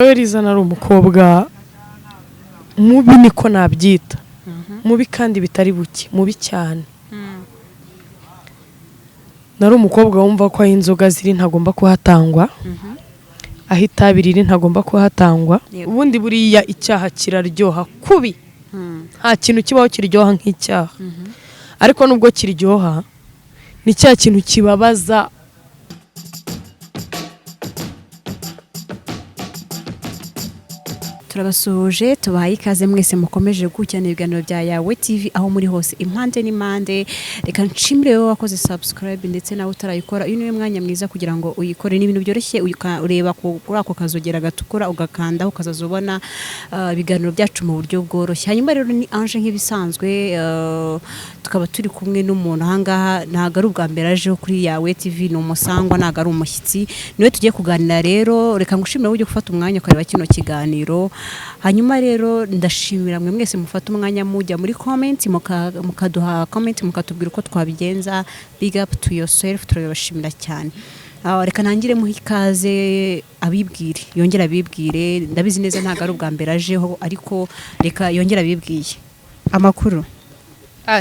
Liza nari umukobwa mubi, niko nabyita, mubi kandi bitari buke, mubi cyane. Nari umukobwa wumva ko aho inzoga ziri ntagomba kuhatangwa, aho itabi riri ntagomba kuhatangwa. Ubundi buriya icyaha kiraryoha kubi, nta kintu kibaho kiryoha nk'icyaha, ariko nubwo kiryoha ni cya kintu kibabaza. Turabasuhuje, tubahaye ikaze mwese mukomeje gukurikirana ibiganiro bya Yawe TV aho muri hose, impande n'impande. Reka nshimire wowe wakoze subscribe ndetse nawe utarayikora, uyu niwe mwanya mwiza kugira ngo uyikore. Ni ibintu byoroshye, ureba kuri ako kazogera gatukura ugakandaho, ukazaza ubona ibiganiro byacu mu buryo bworoshye. Hanyuma rero ni Ange nk'ibisanzwe, tukaba turi kumwe n'umuntu ahangaha, ntabwo ari ubwa mbere ajeho kuri Yawe TV, ni umusangwa, ntabwo ari umushyitsi, niwe tugiye kuganira. Rero reka ngushimire wowe ujye gufata umwanya ukareba kino kiganiro. Hanyuma rero ndashimira mwe mwese mufata umwanya mujya muri comment, mukaduha comment, mukatubwira uko twabigenza. Big up to yourself, turabibashimira cyane. Reka ntangire muhe ikaze abibwire, yongere abibwire. Ndabizi neza ntabwo ari ubwa mbere ajeho, ariko reka yongere abibwiye. Amakuru?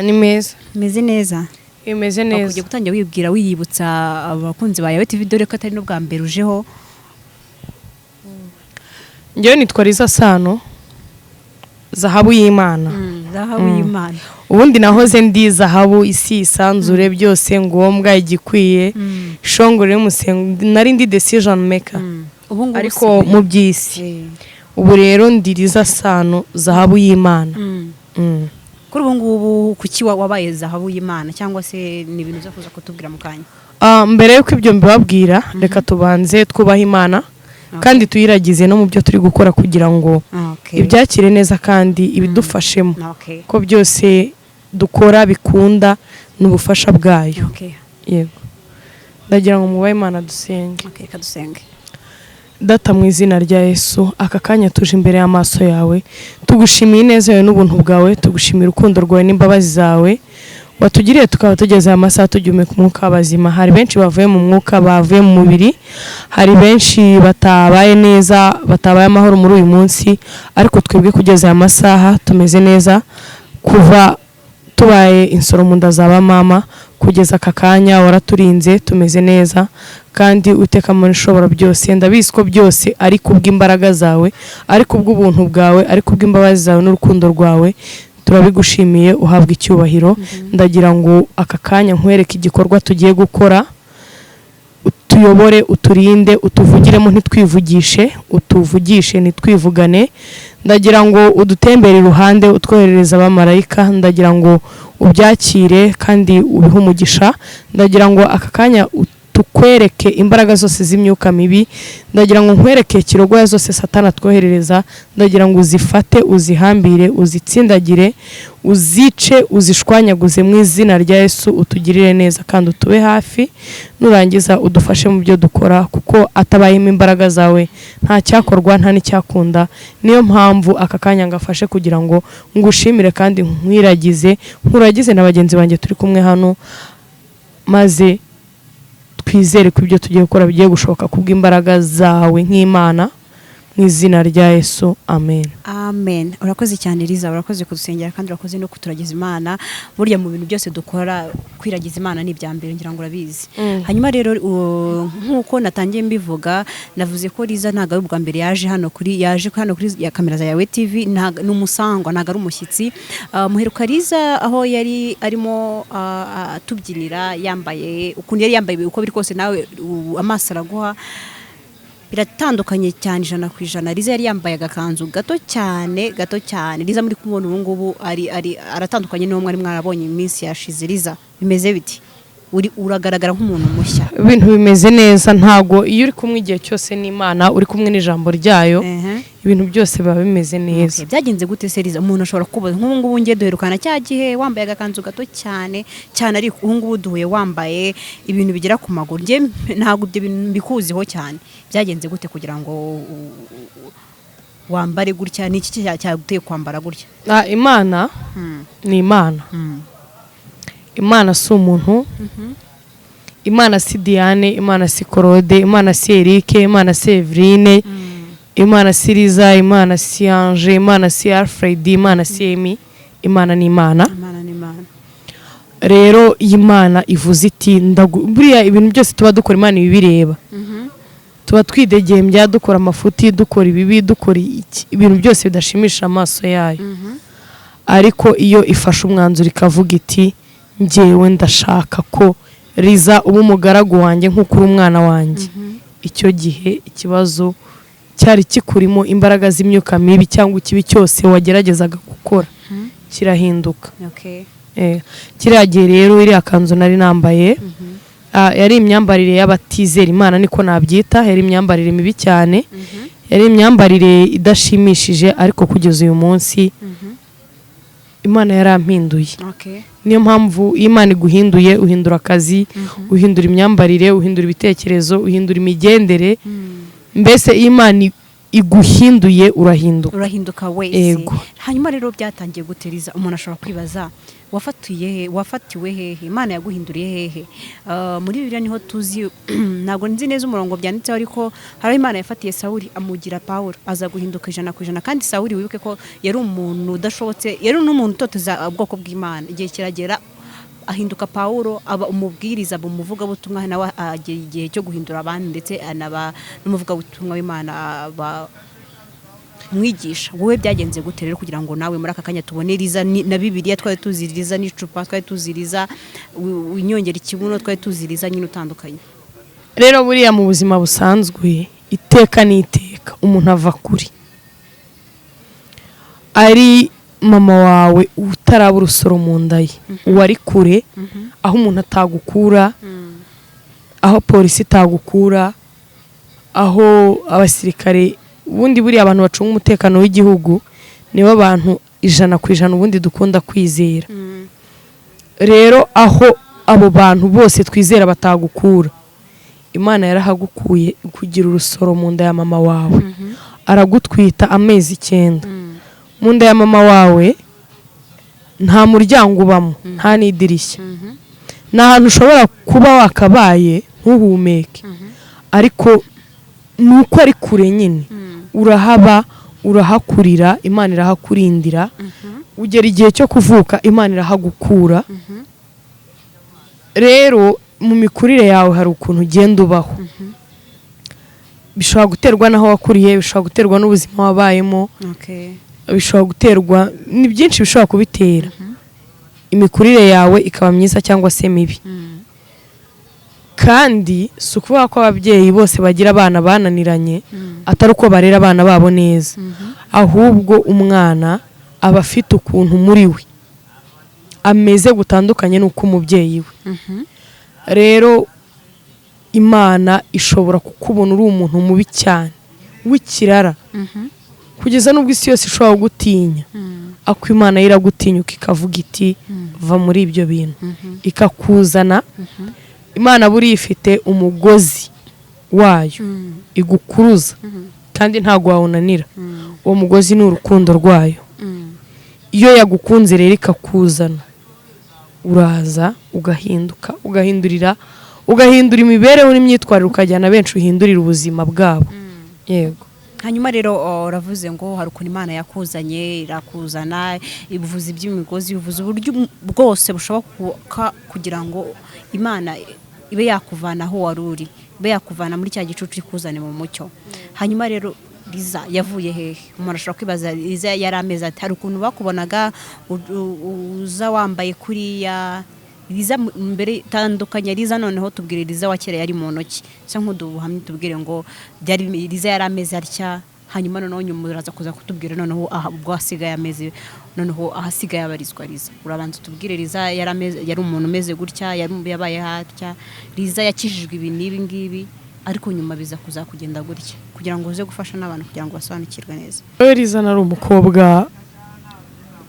Ni meza. Meze neza? Imeze neza. Wakwiye gutangira wibwira, wiyibutsa abakunzi ba Yawe TV, dore ko atari n'ubwa mbere ujeho. Njyewe nitwa Liza Sano, zahabu y'Imana. Zahabu y'Imana. Ubundi nahoze ndi zahabu, isi, isanzure, byose ngombwa, igikwiye, shongore y'umusengo, nari ndi decision maker. Ubu ngubu ariko usigaye- mu by'isi ubu rero ndi Liza Sano, zahabu y'Imana. Kuri ubu ngubu kuki wabaye zahabu y'Imana, cyangwa se ni ibintu uza kuza kutubwira mu kanya? Mbere y'uko ibyo mbibabwira, reka tubanze twubahe Imana kandi tuyiragize no mu byo turi gukora kugira ngo ibyakire neza kandi ibidufashemo, ko byose dukora bikunda n'ubufasha bwayo. Yego, ndagira ngo mubahe Imana, dusenge. Okay, reka dusenge. Data, mu izina rya Yesu, aka kanya tuje imbere y'amaso yawe, tugushimiye ineza yawe n'ubuntu bwawe, tugushimira urukundo rwawe n'imbabazi zawe watugiriye, tukaba tugeze aya masaha tugihumeka umwuka w'abazima. Hari benshi bavuye mu mwuka, bavuye mu mubiri, hari benshi batabaye neza, batabaye amahoro muri uyu munsi, ariko twebwe kugeza aya masaha tumeze neza. Kuva tubaye insoro mu nda za ba mama kugeza aka kanya waraturinze, tumeze neza. Kandi Uwiteka Mana ishobora byose, ndabizi ko byose ari kubw'imbaraga zawe, ari kubw'ubuntu bwawe, ari kubw'imbabazi zawe n'urukundo rwawe. Turabigushimiye, uhabwa icyubahiro. Ndagira ngo aka kanya nkwereke igikorwa tugiye gukora, utuyobore, uturinde, utuvugiremo ntitwivugishe, utuvugishe ntitwivugane. Ndagira ngo udutembere iruhande, utwoherereze abamarayika. Ndagira ngo ubyakire kandi ubihe umugisha. Ndagira ngo aka kanya tukwereke imbaraga zose z'imyuka mibi. Ndagira ngo nkwereke kirogoya zose Satana atwoherereza. Ndagira ngo uzifate, uzihambire, uzitsindagire, uzice, uzishwanyaguze mu izina rya Yesu. Utugirire neza kandi utube hafi. Nurangiza udufashe mu byo dukora, kuko atabayemo imbaraga zawe nta cyakorwa, nta n'icyakunda. Niyo mpamvu aka kanya ngafashe kugira ngo ngushimire kandi nkwiragize, nkuragize na bagenzi banjye turi kumwe hano, maze twizere ko ibyo tugiye gukora bigiye gushoboka kubw'imbaraga zawe nk'Imana. Mu izina rya Yesu, amen. Amen. Urakoze cyane Liza, urakoze kudusengera kandi urakoze no kuturagiza Imana. Burya mu bintu byose dukora, kwiragiza Imana ni ibya mbere, ngira ngo urabizi. Hanyuma rero nk'uko natangiye mbivuga, navuze ko Liza ntabwo ari ubwa mbere yaje hano kuri ya kamera za Yawe TV, ni umusangwa, ntabwo ari umushyitsi. Muheruka Liza aho yari arimo atubyinira yambaye ukuntu yari yambaye, uko biri kose nawe amaso araguha, biratandukanye cyane 100%. Liza yari yambaye agakanzu gato cyane, gato cyane. Liza muri kumubona ubu ngubu ari aratandukanye n'uwo mwari mwarabonye iminsi yashize. Liza, bimeze biti? Uri uragaragara nk'umuntu mushya. Ibintu bimeze neza. Ntago iyo uri kumwe igihe cyose n'Imana, uri kumwe n'ijambo ryayo, ibintu byose biba bimeze neza. Okay, byagenze gute se Liza? Umuntu ashobora kubaza nk'ubu ngubu ngiye duherukana cya gihe wambaye agakanzu gato cyane cyane, ariko ubu ngubu duhuye wambaye ibintu bigera ku maguru. Njye ntabwo ibyo bintu mbikuziho cyane. Byagenze gute kugira ngo wambare gutya? Ni iki cyaguteye kwambara gutya? Imana ni Imana. Imana si umuntu, Imana si Diane, Imana si Claude, Imana si Eric, Imana si Eveline. Imana si Liza, Imana si Ange, Imana si Alfred, Imana si Emi. Imana ni Imana. Imana ni Imana. Rero iyo Imana ivuze iti buriya ibintu byose tuba dukora, Imana ibibireba. Tuba twidegembya, dukora amafuti, dukora ibibi, dukora ibintu byose bidashimisha amaso yayo. Ariko iyo ifashe umwanzuro ikavuga iti: "Njyewe ndashaka ko Liza uba umugaragu wanjye nk'uko uri umwana wanjye," icyo gihe ikibazo cyari kikurimo, imbaraga z'imyuka mibi cyangwa ikibi cyose wageragezaga gukora kirahinduka. Kiriya gihe rero, iriya kanzu nari nambaye, yari imyambarire y'abatizera Imana, niko nabyita. Yari imyambarire mibi cyane, yari imyambarire idashimishije, ariko kugeza uyu munsi Imana yarampinduye. Niyo mpamvu iyo Imana iguhinduye, uhindura akazi, uhindura imyambarire, uhindura ibitekerezo, uhindura imigendere. Mbese iyo Imana iguhinduye, urahinduka. Urahinduka wese. Yego. Hanyuma rero byatangiye gute, Liza? Umuntu ashobora kwibaza: wafatiye he? Wafatiwe hehe? Imana yaguhinduriye hehe? Muri Bibiliya niho tuzi, ntabwo nzi neza umurongo byanditseho, ariko hari aho Imana yafatiye Sawuli amugira Pawulo, aza guhinduka 100%. Kandi Sawuli, wibuke ko yari umuntu udashobotse, yari n'umuntu utoteza ubwoko bw'Imana. Igihe kiragera ahinduka Pawulo, aba umubwiriza, aba umuvugabutumwa, nawe agera igihe cyo guhindura abandi, ndetse anaba n'umuvugabutumwa w'Imana, aba mwigisha. Wowe byagenze gute rero kugira ngo nawe muri aka kanya tubone Liza na Bibiliya twari tuzi Liza n'icupa, twari tuzi Liza winyongera ikibuno, twari tuzi Liza nyine utandukanye? Rero buriya mu buzima busanzwe, iteka n'iteka umuntu ava kuri ari mama wawe utaraba urusoro mu nda ye, uwari kure, aho umuntu atagukura, aho polisi itagukura, aho abasirikare. Ubundi buriya abantu bacunga umutekano w'igihugu nibo bantu 100% ubundi dukunda kwizera. Rero aho abo bantu bose twizera batagukura, Imana yarahagukuye, kugira urusoro mu nda ya mama wawe, aragutwita amezi 9 mu nda ya mama wawe. Nta muryango ubamo, nta n'idirishya. Ni ahantu ushobora kuba wakabaye ntuhumeke, ariko ni uko ari kure nyine. Urahaba, urahakurira, Imana irahakurindira, ugera igihe cyo kuvuka, Imana irahagukura. Rero mu mikurire yawe hari ukuntu ugenda ubaho. Bishobora guterwa n'aho wakuriye, bishobora guterwa n'ubuzima wabayemo, bishobora guterwa ni byinshi bishobora kubitera, imikurire yawe ikaba myiza cyangwa se mibi. Kandi si ukuvuga ko ababyeyi bose bagira abana bananiranye atari uko barera abana babo neza, ahubwo umwana aba afite ukuntu muri we ameze gutandukanye n'uko umubyeyi we. Rero Imana ishobora kukubona uri umuntu mubi cyane w'ikirara, kugeza n'ubwo isi yose ishobora kugutinya, ako Imana yo iragutinyuka, ikavuga iti: "Va muri ibyo bintu," ikakuzana. Imana buriya ifite umugozi wayo igukuruza, kandi ntabwo wawunanira. Uwo mugozi ni urukundo rwayo. Iyo yagukunze rero ikakuzana, uraza ugahinduka, ugahindurira, ugahindura imibereho n'imyitwarire, ukajyana benshi uhindurira ubuzima bwabo. Yego. Hanyuma rero uravuze ngo hari ukuntu Imana yakuzanye, irakuzana, ibuvuza iby'imigozi, ibuvuza uburyo bwose bushoboka kugira ngo Imana ibe yakuvana aho wari uri, ibe yakuvana muri cya gicucu, ikuzane mu mucyo. Hanyuma rero Liza yavuye hehe? Umuntu ashobora kwibaza: Liza yari ameze ati? Hari ukuntu bakubonaga uza wambaye kuriya. Liza mbere tandukanye, Liza noneho tubwire Liza wa kera yari mu ntoki se nk'uduha ubuhamya, tubwire ngo byari Liza yari ameze atya. Hanyuma noneho nyuma uraza kuza kutubwira noneho aha ubwo hasigaye ameze, noneho ahasigaye abarizwa Liza. Urabanza utubwire: Liza yari ameze, yari umuntu umeze gutya, yari yabaye hatya, Liza yakijijwe ibi n'ibi ngibi, ariko nyuma biza kuza kugenda gutya, kugira ngo uze gufasha n'abantu kugira ngo basobanukirwe neza. Rero Liza nari umukobwa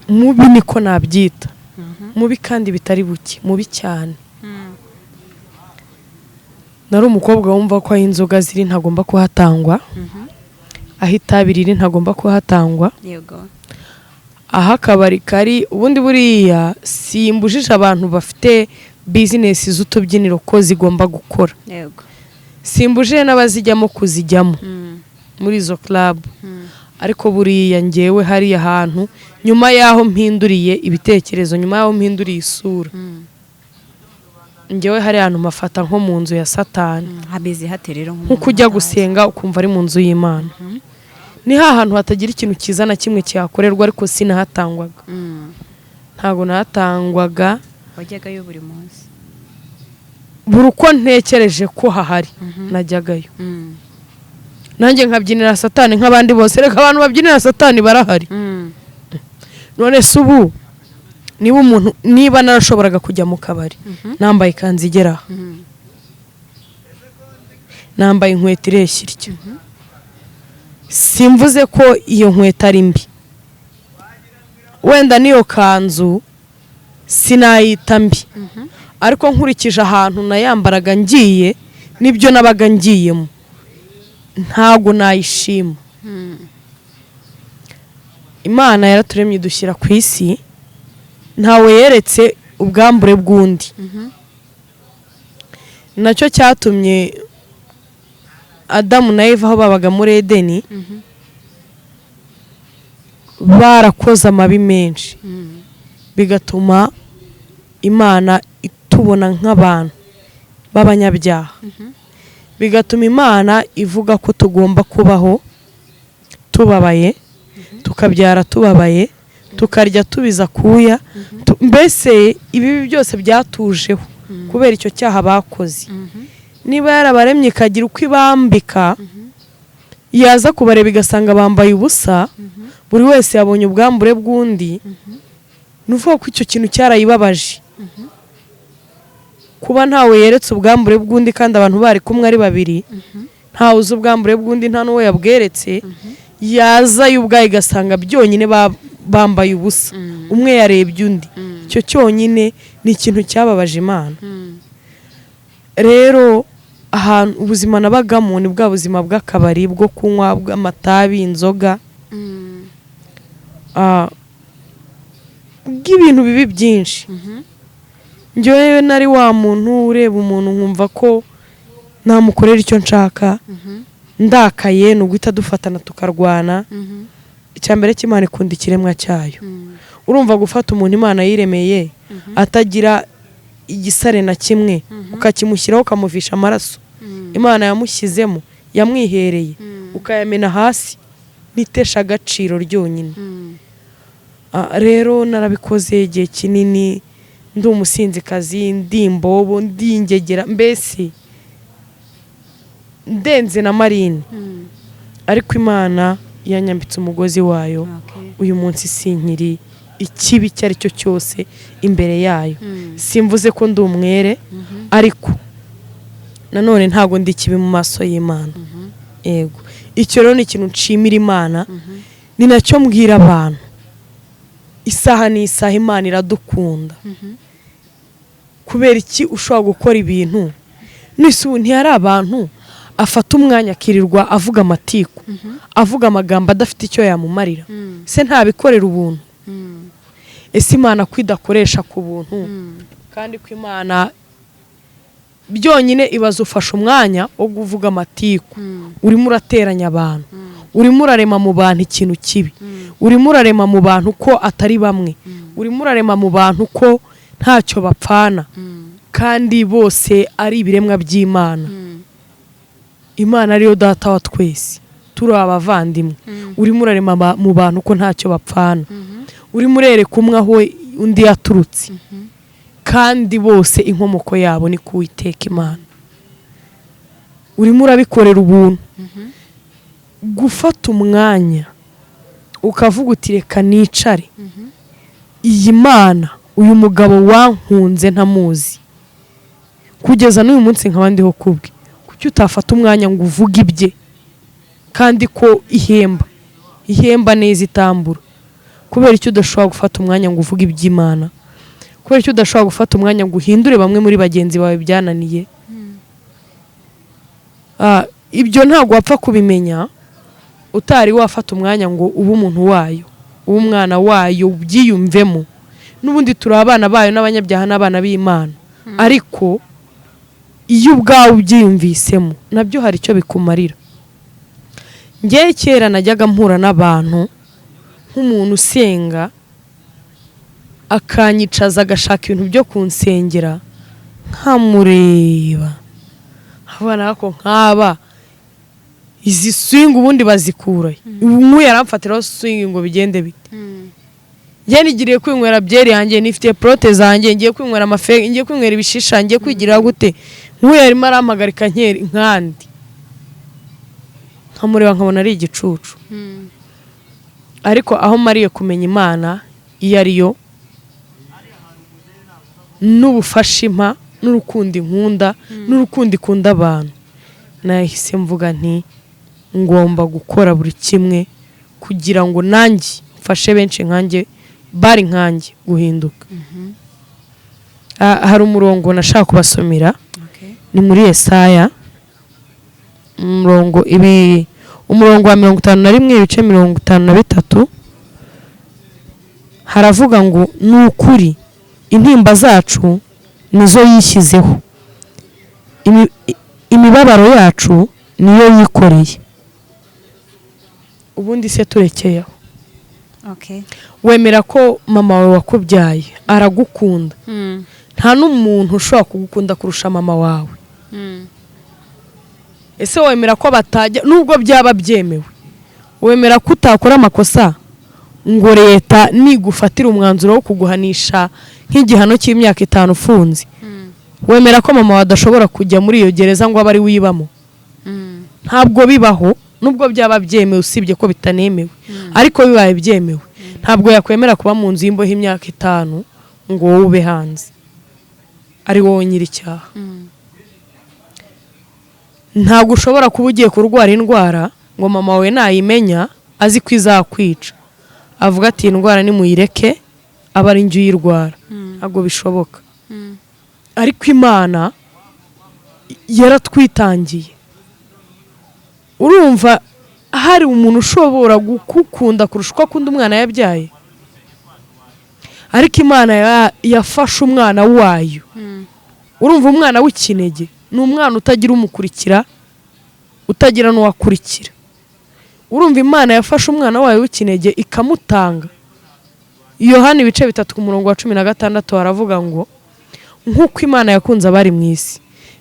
mubi, niko nabyita, mubi kandi bitari buke, mubi cyane. Nari umukobwa wumva ko aho inzoga ziri ntagomba kuhatangwa, aho itabi riri ntagomba kuhatangwa, aho akabari kari. Ubundi buriya simbujije abantu bafite bizinesi z'utubyiniro ko zigomba gukora, simbujije n'abazijyamo kuzijyamo. Muri izo club. Ariko buriya ngewe hariya hantu, nyuma y'aho mpinduriye ibitekerezo, nyuma y'aho mpinduriye isura, ngewe hariya hantu mafata nko mu nzu ya Satani. Hameze hate rero nk'umuntu Nk'uko ujya utazi? gusenga ukumva ari mu nzu y'Imana. Ni ha hantu hatagira ikintu cyiza na kimwe kihakorerwa, ariko sinahatangwaga. Ntabwo nahatangwaga. Wajyagayo buri munsi? Buri uko ntekereje ko hahari najyagayo, nanjye nkabyinira Satani nk'abandi bose. Reka, abantu babyinira Satani barahari. None se ubu niba umuntu, niba narashoboraga kujya mu kabari nambaye ikanzu igera aha, nambaye inkweto ireshya ityo, simvuze ko iyo nkweto ari mbi, wenda n'iyo kanzu sinayita mbi, ariko nkurikije ahantu nayambaraga ngiye n'ibyo nabaga ngiyemo, ntabwo nayishima. Imana yaraturemye, idushyira ku isi, ntawe yeretse ubwambure bw'undi. Nacyo cyatumye Adamu na Eva, aho babaga muri Edeni, barakoze amabi menshi, bigatuma Imana itubona nk'abantu b'abanyabyaha, bigatuma Imana ivuga ko tugomba kubaho tubabaye, tukabyara tubabaye, tukarya tubiza kuya. Mbese ibibi byose byatujeho kubera icyo cyaha bakoze. Niba yarabaremye ikagira uko ibambika, yaza kubareba igasanga bambaye ubusa, buri wese yabonye ubwambure bw'undi, ni ukuvuga ko icyo kintu cyarayibabaje. Kuba ntawe yeretse ubwambure bw'undi kandi abantu bari kumwe ari babiri, ntawe uzi ubwambure bw'undi, nta n'uwo yabweretse, yaza yo ubwayo igasanga byonyine bambaye ubusa, umwe yarebye undi, icyo cyonyine ni ikintu cyababaje Imana. Rero ahantu ubuzima nabagamo ni bwa buzima bw'akabari, bwo kunywa, bw'amatabi, inzoga, bw'ibintu bibi byinshi. Njyewe nari wa muntu ureba umuntu nkumva ko namukorera icyo nshaka. Ndakaye ni uguhita dufatana tukarwana. Icya mbere cy'Imana ikunda ikiremwa cyayo. Urumva, gufata umuntu Imana yiremeye atagira igisare na kimwe, ukakimushyiraho, ukamuvisha amaraso Imana yamushyizemo, yamwihereye, ukayamena hasi, n'itesha agaciro ryonyine. Rero narabikoze igihe kinini, ndi umusinzikazi, ndi imbobo, ndi ingegera, mbese ndenze na marine. Ariko Imana yanyambitse umugozi wayo. Uyu munsi sinkiri ikibi icyo ari cyo cyose imbere yayo. Simvuze ko ndi umwere, ariko nanone ntabwo ndi ikibi mu maso y'Imana. Yego, icyo rero ni ikintu nshimira Imana, ni nacyo mbwira abantu isaha n'isaha. Imana iradukunda. Kubera iki ushobora gukora ibintu nese ubu ntiyari abantu afata umwanya akirirwa avuga amatiku, avuga amagambo adafite icyo yamumarira? Se ntabikorera ubuntu? Ese Imana ko idakoresha ku buntu, kandi ko Imana byonyine ibaza, ufashe umwanya wo kuvuga amatiku, urimo urateranya abantu, urimo urarema mu bantu ikintu kibi, urimo urarema mu bantu ko atari bamwe, urimo urarema mu bantu ko ntacyo bapfana, kandi bose ari ibiremwa by'Imana, Imana ariyo Data wa twese, turi abavandimwe. Urimo urarema mu bantu ko ntacyo bapfana, urimo urereka umwe aho undi yaturutse, kandi bose inkomoko yabo ni ku Uwiteka Imana. Urimo urabikorera ubuntu. Gufata umwanya ukavuga uti: "Reka nicare, iyi Mana, uyu mugabo wankunze ntamuzi, kugeza n'uyu munsi nkaba ndiho kubwe, kuki utafata umwanya ngo uvuge ibye, kandi ko ihemba, ihemba neza, itambura? Kubera icyo udashobora gufata umwanya ngo uvuge iby'Imana? Kubera icyo udashobora gufata umwanya ngo uhindure bamwe muri bagenzi bawe byananiye?" Ibyo ntabwo wapfa kubimenya utari wafata umwanya ngo ube umuntu wayo, ube umwana wayo, ubyiyumvemo. N'ubundi turi abana bayo n'abanyabyaha n'abana b'Imana, ariko iyo ubwawe ubyiyumvisemo nabyo hari icyo bikumarira. Ngewe kera najyaga mpura n'abantu, nk'umuntu usenga akanyicaza agashaka ibintu byo kunsengera, nkamureba nkabona ko nk'aba izi swingi ubundi bazikura he? Ubu yaramfatiraho swingi ngo bigende bite? Njye nigiriye kwinywera byeri yanjye, nifitiye porote zanjye, ngiye kwinywera amafe, ngiye kwinywera ibishisha, ngiye kwigirira gute? Nk'uyu yarimo arampagarika nkeri nkandi, nkamureba nkabona ari igicucu. Ariko aho mariye kumenya Imana iyo ari yo, n'ubufasha impa, n'urukundo inkunda, n'urukundo ikunda abantu, nahise mvuga nti ngomba gukora buri kimwe kugira ngo nanjye mfashe benshi nkanjye, bari nkanjye, guhinduka. Hari umurongo nashaka kubasomera. Ni muri Yesaya, umurongo ibi, umurongo wa 51, ibice 53. Haravuga ngo: "Ni ukuri intimba zacu nizo yishyizeho, imibabaro yacu niyo yikoreye." Ubundi se turekeyeho? Wemera ko mama wawe wakubyaye aragukunda? Nta n'umuntu ushobora kugukunda kurusha mama wawe. Ese wemera ko batajya, nubwo byaba byemewe, wemera ko utakora amakosa ngo leta nigufatira umwanzuro wo kuguhanisha nk'igihano cy'imyaka 5 ufunze, wemera ko mama wawe adashobora kujya muri iyo gereza ngo abe ari wibamo? Ntabwo bibaho, nubwo byaba byemewe, usibye ko bitanemewe, ariko bibaye byemewe, ntabwo yakwemera kuba mu nzu y'imbohe imyaka 5 ngo wowe ube hanze ari wowe nyir'icyaha. Ntabwo ushobora kuba ugiye kurwara indwara ngo mama wawe nayimenya azi ko izakwica avuga ati: "Iyi ndwara nimuyireke aba ari njye uyirwara." Ntabwo bishoboka. Ariko Imana yaratwitangiye. Urumva hari umuntu ushobora gukukunda kurusha uko akunda umwana yabyaye? Ariko Imana yafashe umwana wayo. Urumva umwana w'ikinege ni umwana utagira umukurikira, utagira n'uwakurikira. Urumva Imana yafashe umwana wayo w'ikinege ikamutanga. Yohani ibice 3 ku murongo wa 16 haravuga ngo: "Nk'uko Imana yakunze abari mu isi,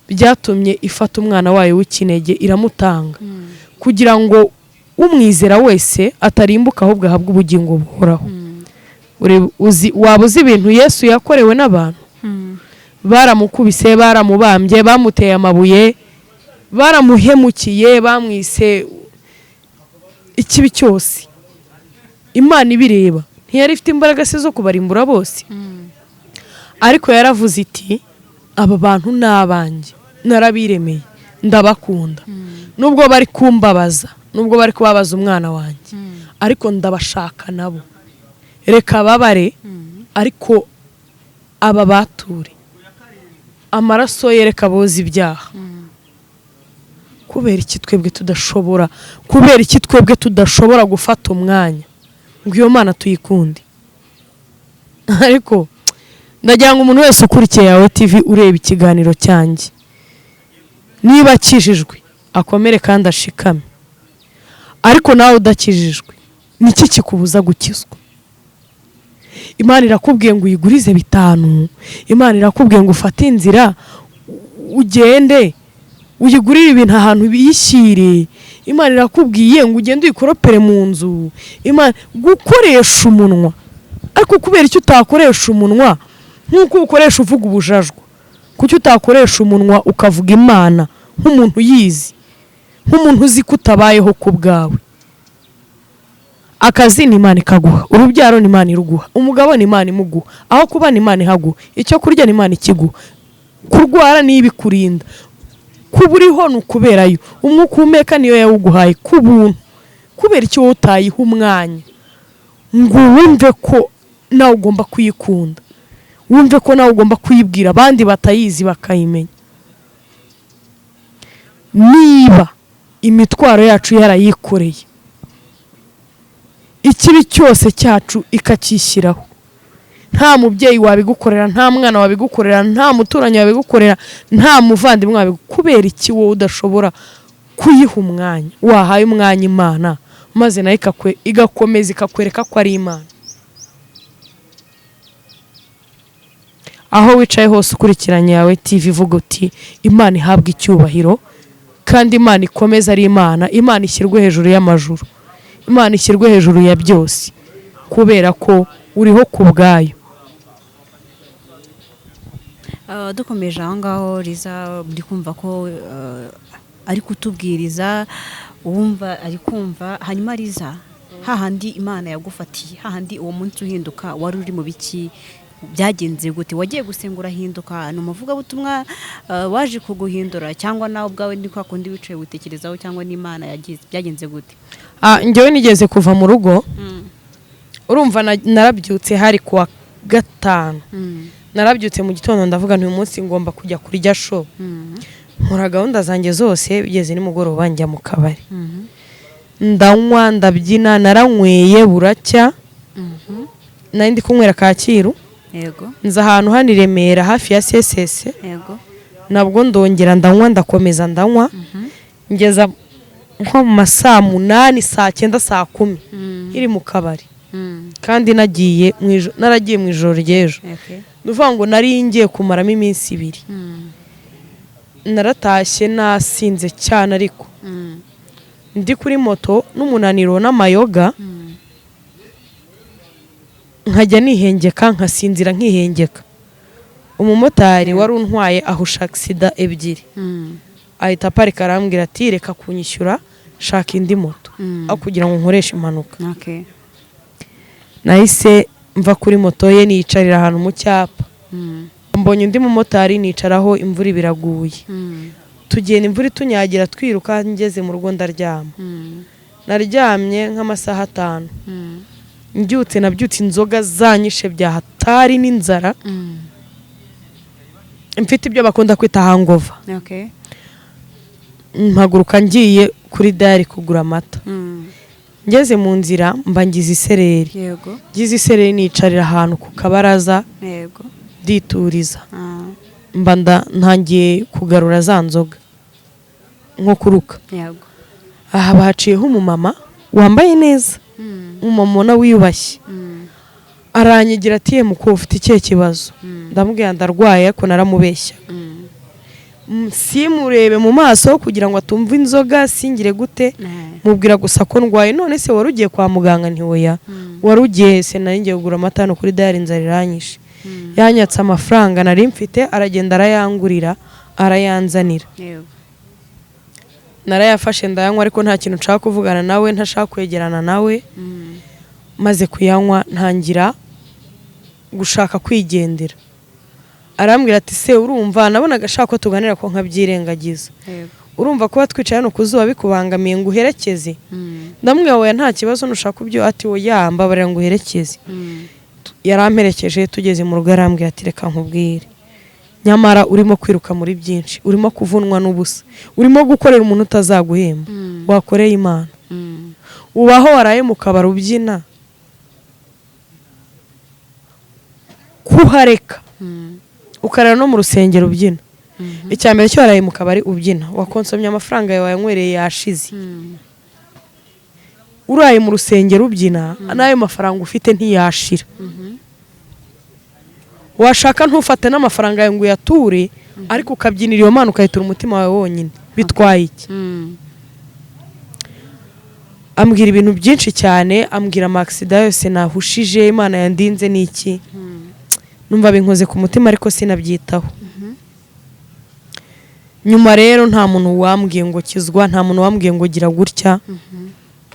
byatumye ifata umwana wayo w'ikinege iramutanga, kugira ngo umwizera wese atarimbuka, ahubwo ahabwe ubugingo buhoraho." Waba uzi ibintu Yesu yakorewe n'abantu? Baramukubise, baramubambye, bamuteye amabuye, baramuhemukiye, bamwise ikibi cyose. Imana ibireba, ntiyari ifite imbaraga se zo kubarimbura bose? Ariko yaravuze iti: "Aba bantu ni abanjye, narabiremeye, ndabakunda. Nubwo bari kumbabaza, nubwo bari kubabaza umwana wanjye, ariko ndabashaka nabo. Reka babare, ariko aba bature amaraso ye, reka boza ibyaha." Kubera iki twebwe tudashobora, kubera iki twebwe tudashobora gufata umwanya ngo iyo Mana tuyikunde? Ariko ndagira ngo umuntu wese ukurikiye Yawe TV, ureba ikiganiro cyanjye, niba akijijwe akomere kandi ashikame. Ariko nawe udakijijwe, niki kikubuza gukizwa? Imana irakubwiye ngo uyigurize 5. Imana irakubwiye ngo ufate inzira ugende uyigurire ibintu ahantu biyishyire. Imana irakubwiye ngo ugende uyikoropere mu nzu. Imana gukoresha umunwa, ariko kubera icyo utakoresha umunwa nk'uko ukoresha uvuga ubujajwa? Kuki utakoresha umunwa ukavuga Imana nk'umuntu uyizi, nk'umuntu uzi ko utabayeho ku bwawe? Akazi ni Imana ikaguha, urubyaro ni Imana iruguha, umugabo ni Imana imuguha, aho kuba ni Imana ihaguha, icyo kurya ni Imana ikiguha, kurwara niyo ibikurinda, kuba uriho ni ukuberayo, umwuka uhumeka niyo yawuguhaye ku buntu. Kubera icyo wowe utayiha umwanya ngo wumve ko nawe ugomba kuyikunda, wumve ko nawe ugomba kuyibwira abandi batayizi bakayimenya? Niba imitwaro yacu yarayikoreye, ikibi cyose cyacu ikacyishyiraho, nta mubyeyi wabigukorera, nta mwana wabigukorera, nta muturanyi wabigukorera, nta muvandimwe wabigukorera, kubera iki wowe udashobora? Kuyiha umwanya, wahaye umwanya Imana, maze nayo igakomeza ikakwereka ko ari Imana. Aho wicaye hose ukurikiranye Yawe TV, ivuga uti Imana ihabwe icyubahiro, kandi Imana ikomeze ari Imana, Imana ishyirwe hejuru y'amajuru, Imana ishyirwe hejuru ya byose, kubera ko uriho ku bwayo. Dukomeje aho ngaho, Liza, ndi kumva ko ari kutubwiriza, uwumva ari kumva. Hanyuma Liza, hahandi Imana yagufatiye, hahandi uwo munsi uhinduka, wari uri mu biki? Byagenze gute? Wagiye gusenga urahinduka? Ni umuvugabutumwa waje kuguhindura, cyangwa nawe ubwawe ni kwa kundi wicaye witekerezaho, cyangwa n'Imana yagize? Byagenze gute? Njyewe nigeze kuva mu rugo, urumva narabyutse, hari kuwa gatanu. Narabyutse mu gitondo, ndavuga nti uyu munsi ngomba kujya kurya show. Nkora gahunda zanjye zose, bigeze nimugoroba njya mu kabari, ndanywa, ndabyina, naranyweye buracya. Nari ndi kunywera Kacyiru. Nza ahantu hano i Remera hafi ya CSS. Nabwo ndongera ndanywa, ndakomeza ndanywa, ngeza nko mu ma 8:00, 9:00, 10:00, nkiri mu kabari, kandi nagiye mu ijoro, naragiye mu ijoro ry'ejo. Ni ukuvuga ngo nari ngiye kumaramo iminsi 2. Naratashye nasinze cyane, ariko ndi kuri moto n'umunaniro n'amayoga, nkajya nihengeka, nkasinzira nkihengeka. Umumotari wari untwaye ahusha accident ebyiri, ahita aparika, arambwira ati reka kunyishyura, shaka indi moto aho kugira ngo nkoreshe impanuka. Nahise mva kuri moto ye, niyicarira ahantu mu cyapa. Mbonye undi mumotari nicaraho, imvura ibiraguye, tugenda imvura itunyagira, twiruka. Ngeze mu rugo ndaryama. Naryamye nk'amasaha 5. Mbyutse, nabyutse inzoga zanyishe bya hatari n'inzara, mfite ibyo bakunda kwita hangover. Mpaguruka ngiye kuri dairy kugura amata. Ngeze mu nzira mba ngize isereri. Ngize isereri, nicarira ahantu ku kabaraza, ndituriza. Mba ntangiye kugarura za nzoga, nko kuruka. Aha bahaciyeho umumama wambaye neza, umumama ubona wiyubashye. Aranyigira ati ye muko, ufite ikihe kibazo? Ndamubwira ndarwaye, ariko naramubeshya. Simurebe mu maso kugira ngo atumve inzoga, singire gute. Mubwira gusa ko ndwaye. None se wari ugiye kwa muganga? Ntiwoya. Wari ugiye se? Nari ngiye kugura amata hano kuri dairy, inzara iranyishe. Yanyatse amafaranga nari mfite, aragenda arayangurira, arayanzanira. Narayafashe ndayanywa, ariko nta kintu nshaka kuvugana nawe, ntashaka kwegerana nawe. Maze kuyanywa ntangira gushaka kwigendera. Arambwira ati se urumva, nabonaga ashaka ko tuganira ko nkabyirengagiza. Urumva kuba twicaye hano ku zuba bikubangamiye, ngo uherekeze? Ndamubwira oya, nta kibazo, nushaka ibyo. Ati oya, mbabarira ngo uherekeze. Yaramperekeje, tugeze mu rugo arambwira ati reka nkubwire, nyamara urimo kwiruka muri byinshi, urimo kuvunwa n'ubusa, urimo gukorera umuntu utazaguhemba. Wakoreye Imana? Ubaho waraye mu kabari ubyina, kuhareka ukarara no mu rusengero ubyina. Icya mbere cyo, waraye mu kabari ubyina, wakonsomye amafaranga yawe, wanywereye yashize. Uraye mu rusengero ubyina, n'ayo mafaranga ufite ntiyashira. Washaka ntufate n'amafaranga yawe ngo uyature, ariko ukabyinira iyo Mana, ukayitura umutima wawe wonyine, bitwaye iki? Ambwira ibintu byinshi cyane, ambwira ama accident yose nahushije, Imana yandinze n'iki. Numva binkoze ku mutima, ariko sinabyitaho. Nyuma rero nta muntu wambwiye ngo kizwa, nta muntu wambwiye ngo gira gutya.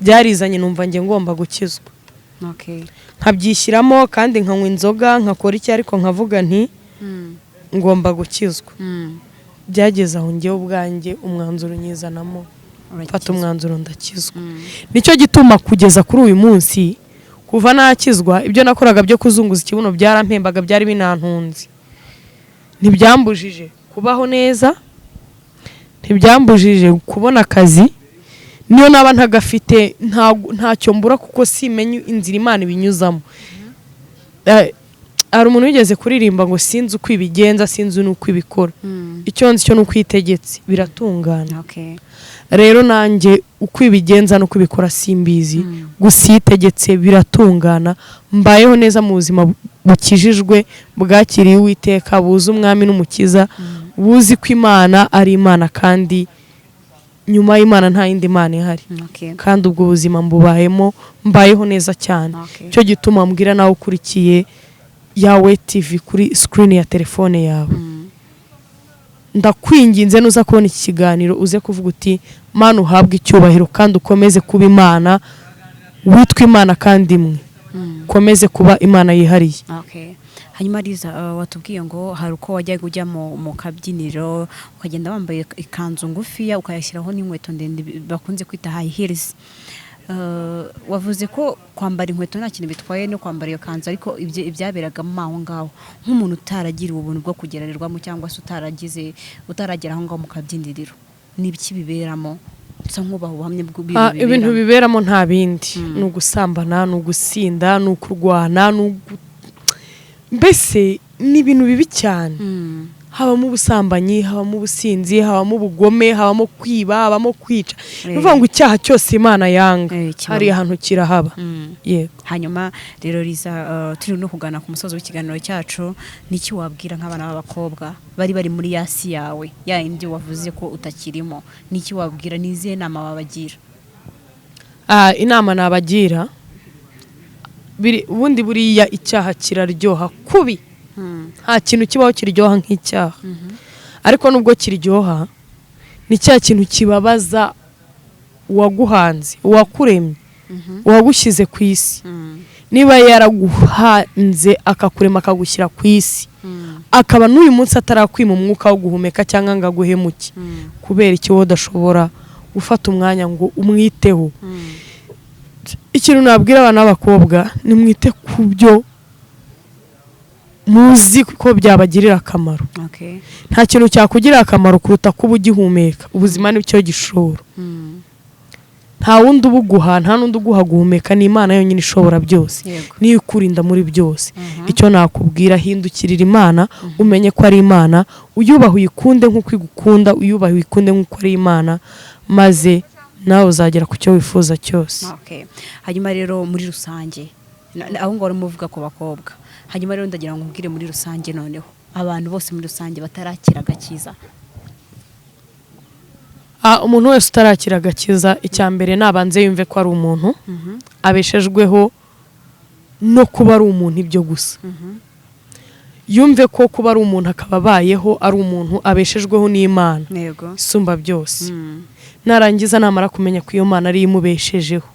Byarizanye, numva njye ngomba gukizwa. Nkabyishyiramo, kandi nkanywa inzoga, nkakora iki, ariko nkavuga nti ngomba gukizwa. Byageze aho njyewe ubwanjye umwanzuro nyizanamo, mfata umwanzuro ndakizwa. Nicyo gituma kugeza kuri uyu munsi, kuva nakizwa, ibyo nakoraga byo kuzunguza ikibuno byarampembaga, byari binantunze, ntibyambujije kubaho neza, ntibyambujije kubona akazi. Niyo naba ntagafite, ntacyo mbura, kuko simenya inzira Imana ibinyuzamo. Hari umuntu wigeze kuririmba ngo: "Sinzi uko ibigenza, sinzi n'uko ibikora, icyo nzi cyo ni uko itegetse biratungana." Rero nanjye uko ibigenza n'uko ibikora simbizi, gusa iyo itegetse biratungana. Mbayeho neza mu buzima bukijijwe, bwakiriye Uwiteka, buzi Umwami n'Umukiza, buzi ko Imana ari Imana kandi nyuma y'Imana nta yindi mana ihari. Kandi ubwo buzima mbubayemo, mbayeho neza cyane. Cyo gituma mbwira nawe ukurikiye Yawe TV kuri screen ya telefone yawe, ndakwinginze, nuza kubona iki kiganiro uze kuvuga uti: "Mana, uhabwe icyubahiro kandi ukomeze kuba Imana, witwa Imana kandi imwe, ukomeze kuba Imana yihariye." Okay. Hanyuma Liza, watubwiye ngo hari uko wajyaga ujya mu kabyiniro, ukagenda wambaye ikanzu ngufiya, ukayashyiraho n'inkweto ndende bakunze kwita high heels. Wavuze ko kwambara inkweto nta kintu bitwaye no kwambara iyo kanzu, ariko ibyo ibyaberagamo aho ngaho, nk'umuntu utaragiriwe ubuntu bwo kugerererwamo cyangwa se utaragize, utaragera aho ngaho mu kabyiniriro, ni ibiki biberamo? Usa nk'ubaha ubuhamya bw'ibintu Ibintu biberamo. Biberamo nta bindi, ni ugusambana, ni ugusinda, ni ukurwana, mbese ni ibintu bibi cyane. Habamo ubusambanyi, habamo ubusinzi, habamo ubugome, habamo kwiba, habamo kwica. Ni ukuvuga ngo icyaha cyose Imana yanga Kibamo. hariya hantu kirahaba. Yego. Hanyuma rero Liza, turi no kugana ku musozo w'ikiganiro cyacu, niki wabwira nk'abana b'abakobwa bari muri ya si yawe, ya indi wavuze ko utakirimo? Niki wabwira? Ni izihe nama wabagira? Inama nabagira, ubundi buriya icyaha kiraryoha kubi. Nta kintu kibaho kiryoha nk'icyaha, ariko nubwo kiryoha, ni cya kintu kibabaza uwaguhanze, uwakuremye, uwagushyize ku isi. Niba yaraguhanze, akakurema, akagushyira ku isi, akaba n'uyu munsi atarakwima umwuka wo guhumeka cyangwa ngo aguhemuke, kubera iki wowe udashobora gufata umwanya ngo umwiteho? Ikintu nabwira abana b'abakobwa: nimwite ku byo muzi ko byabagirira akamaro. Nta kintu cyakugirira akamaro kuruta kuba ugihumeka. Ubuzima ni cyo gishoro. Nta wundi ubuguha, nta n'undi uguha guhumeka, ni Imana yonyine ishobora byose, niyo ikurinda muri byose. Icyo nakubwira, hindukirira Imana, umenye ko ari Imana, uyubahe, uyikunde nk'uko igukunda, uyubahe, uyikunde nk'uko ari Imana, maze nawe uzagera ku cyo wifuza cyose. Okay. Hanyuma rero muri rusange, aho ngaho urimo uvuga ku bakobwa, hanyuma rero ndagira ngo nkubwire muri rusange noneho abantu bose muri rusange batarakira agakiza. Umuntu wese utarakira agakiza, icya mbere nabanze yumve ko ari umuntu, abeshejweho no kuba ari umuntu, ibyo gusa. Yumve ko kuba ari umuntu, akaba abayeho ari umuntu, abeshejweho n'Imana isumba byose. Narangiza, namara kumenya ko iyo Mana ariyo imubeshejeho,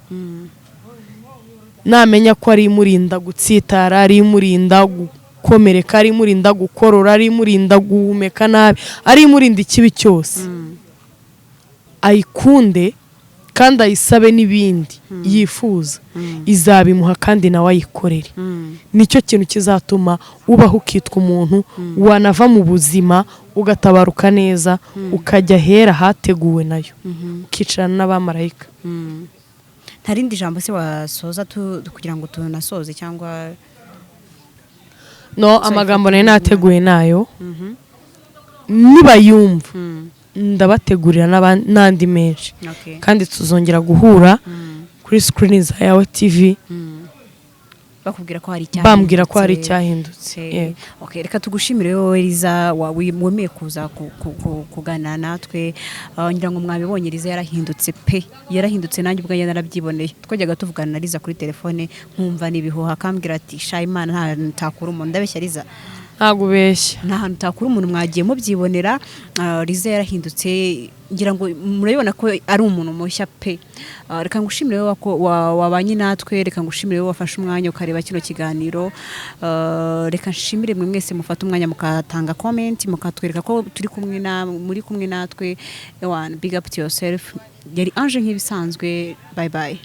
namenya ko ari imurinda gutsitara, ari imurinda gukomereka, ari imurinda gukorora, ari imurinda guhumeka nabi, ari imurinda ikibi cyose, ayikunde kandi ayisabe n'ibindi yifuza, izabimuha, kandi nawe ayikorere. Nicyo kintu kizatuma ubaho ukitwa umuntu, wanava mu buzima ugatabaruka neza, ukajya ahera hateguwe nayo, ukicarana n'abamarayika. Nta rindi jambo se wasoza kugira ngo tunasoze cyangwa? No, amagambo nari nateguye nayo, nibayumva ndabategurira n'andi menshi. Kandi tuzongera guhura kuri screen za Yawe TV. Bakubwira ko hari icyahindutse. Bambwira ko hari icyahindutse. Yego. Okay, reka tugushimire wowe Liza wemeye kuza kuganira natwe. Ngira ngo mwabibonye, Liza yarahindutse pe, yarahindutse, nanjye ubwanjye narabyiboneye. Twajyaga tuvugana na Liza kuri telefone nkumva ni ibihuha, akambwira ati: "Sha, Imana nta hantu utakura umuntu." Ndabeshya, Liza? Ntabwo ubeshya. Nta hantu utakura umuntu, mwagiye mubyibonera. Liza yarahindutse, ngira ngo murabibona ko ari umuntu mushya pe. Reka ngushimire wowe wabanye natwe, reka ngushimire wowe wafashe umwanya ukareba kino kiganiro. Reka nshimire mwe mwese mufata umwanya mukatanga comment, mukatwereka ko turi kumwe na muri kumwe natwe. Ewana, big up to yourself. Yari Ange nk'ibisanzwe. Bye bye.